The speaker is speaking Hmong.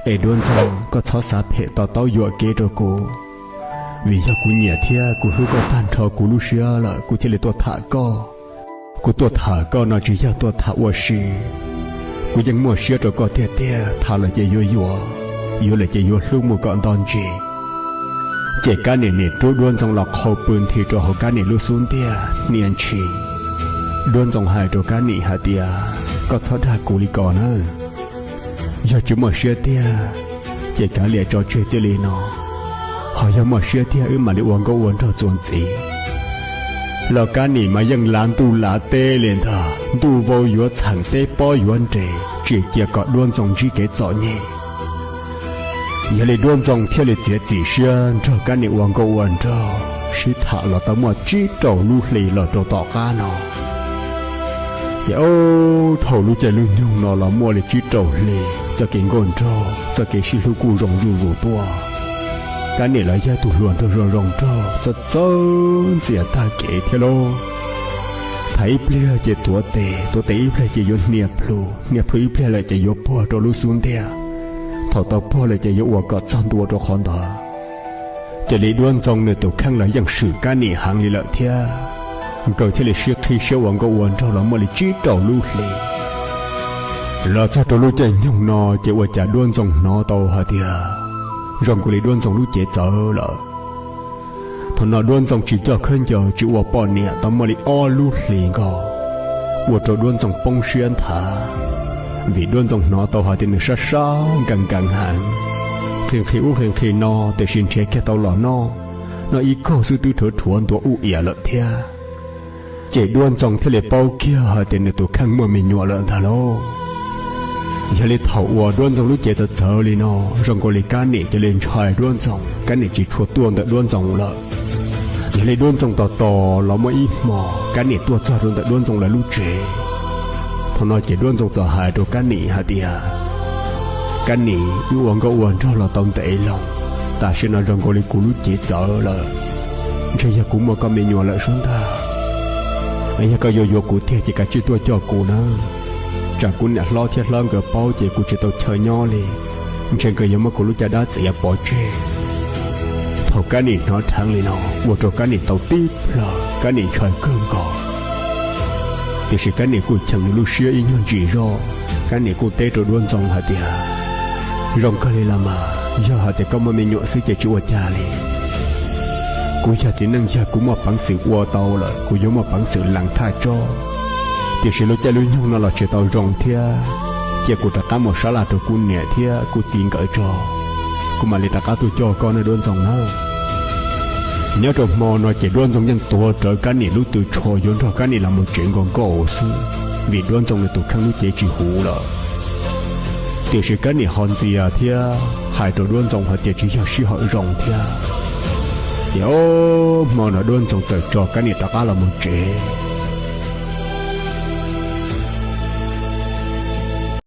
Es Duab Ntxoo, koj txhob xav phem to taub yuam kev rau kuv, vim yog kuv nyiam thiab kuv hlub koj tag nrho kuv lub siab lawm kuv thiaj li tuaj tham koj. Kuv tuaj tham koj no tsis yog tuaj tham ua si. Kuv yeej muaj siab rau koj tiag tiag, tham lawm ces yuav yuav, yuav lawm ces yuav hlub mus kom nto ntsis. Ces Kab Nim nim rub Duab Ntxoo los qhau pw nthi rau hauv Kab Nim lub xub ntiag hnia ntshis. Duab Ntxoo hais rau Kab Nim hais tias, koj txhob dag kuv li ko nawb. Yog tsis muaj siab tiag, ces kav liam tso tseg txij li no. Ho yog muaj siab tiag wb mam li ua nkauj ua nraug txuas ntxiv. Los Kab Nim mas yeej lav ntuj lav teb li ntag, ntuj vau yuav txheem teb pob yuav nres tsim cia kom Duab Ntxoo ntsib kev txom nyem. Yog li Duab Ntxoo thiaj li txiav txim siab nrog Kab Nim ua nkauj ua nraug sib tham los tau muaj tsib rau lub hli los rau tom qab no. Ces ub, dhau lub caij lub nyoog no los muaj li tsib rau hli, txoj kev nkauj nraug txoj kev sib hlub kuj zoo zuj zus tuaj. Kab Nim los yog tus hluas nraug zoo zoo nraug txawj txawj ntxias tag kev thiab lauj. Tham ib pliag ces tuav tes, tuav tes ib pliag ces yuav hnia plhu, hnia plhu ib pliag lawm ces yuav puag rau lub xub ntiag. Thaum tau puag lawm ces yuav ua kom txog ntua rau qhov ntawd. Ces li Duab Ntxoo nws tus kheej los yeej swm Kab Nim heev li lawm thiab. Nkawd thiaj li sib qhib siab ua nkauj ua nraug los muaj li tsib rau lub hli. Los txog rau lub caij nyoog no ces ua cas Duab Ntxoo hnov tau hais tias zoo nkaus li Duab Ntxoo lub cev txawv lawm. Thaum no Duab Ntxoo tsis coj khaub ncaws tsis ua poj niam tau muaj li ob lub hlis nkaus, ua rau Duab Ntxoo poob siab nthav, vim Duab Ntxoo hnov tau hais tias nws sab sab nkees nkees heev, nqhis nqhis ub nqhis nqhis no tiam sis nrhiav kiag tau los noj, noj ib kaug xwb twb rhuav rhuav ntua ub iam lawm thiab. Ces Duab Ntxoo thiaj li paub kiag hais tias nws tus kheej muaj me nyuam lawm ntag lauj. Yog li thaum uas Duab Ntxoo lub cev txawv txawv li no, zoo nkaus li Kab Nim cia li ntshai Duab Ntxoo, Kab Nim tsis tshua tuaj ntawm Duab Ntxoo lawm. Yog li Duab Ntxoo tos tos los muaj ib hmo Kab Nim tuaj txog rau ntawm Duab Ntxoo lawv lub tsev. Thaum no ces Duab Ntxoo txawm hais rau Kab Nim hais tias, Kab Nim, wb ua nkauj ua nraug los tau ntev lawm, tam sim no zoo nkaus li kuv lub cev txawv lawm, ntshe yog kuv muaj koj me nyuam lawm sub ntag. Yog koj yuav yuav kuv tiag ces kav tsij tuaj coj kuv nawb, tsam kuv niam hlob thiab hlob nkawd paub ces kuv tsis tau chaw nyob li, ntshe nkawd yuav muab kuv lub caj dab txiav pov tseg. Thaum Kab Nim hnov dheev li no, ua rau Kab Nim tau tib plhaw, Kab Nim ntshai kawg nkaus. Tiam sis Kab Nim kuj cheem nws lub siab ib nyuag ntsis zog, Kab Nim kuj teb rau Duab Ntxoo hais tias, Zoo kawg li los mas, yog hais tias koj muaj me nyuam xwb ces tsis ua cas li. Kuv yog txiv neej yog kuv muaj peev xwm ua tau lawm, kuv yuav muaj peev xwm lees thaj tsob. Tiam sis lub caij lub nyoog no los tsis tau zoo thiab, cia kuv rov qab mus sab laj rau kuv niam thiab kuv txiv nkawd tso, kuv mam li rov qab tuaj coj koj nawb Duab Ntxoo nawb. Nyob rau hmo no ces Duab Ntxoo yeej tuav rawv Kab Nim lub tw tsho yuav nrog Kab Nim los mus tsev nkaus nkaus xwb, vim Duab Ntxoo nws tus kheej lub cev tsis huv lawm. Tiam sis Kab Nim ho ntxias thiab hais rau Duab Ntxoo hais tias tsis yog sij hawm zoo thiab. Ces ob hmo no Duab Ntxoo txawm tso Kab Nim rov qab los mus tsev.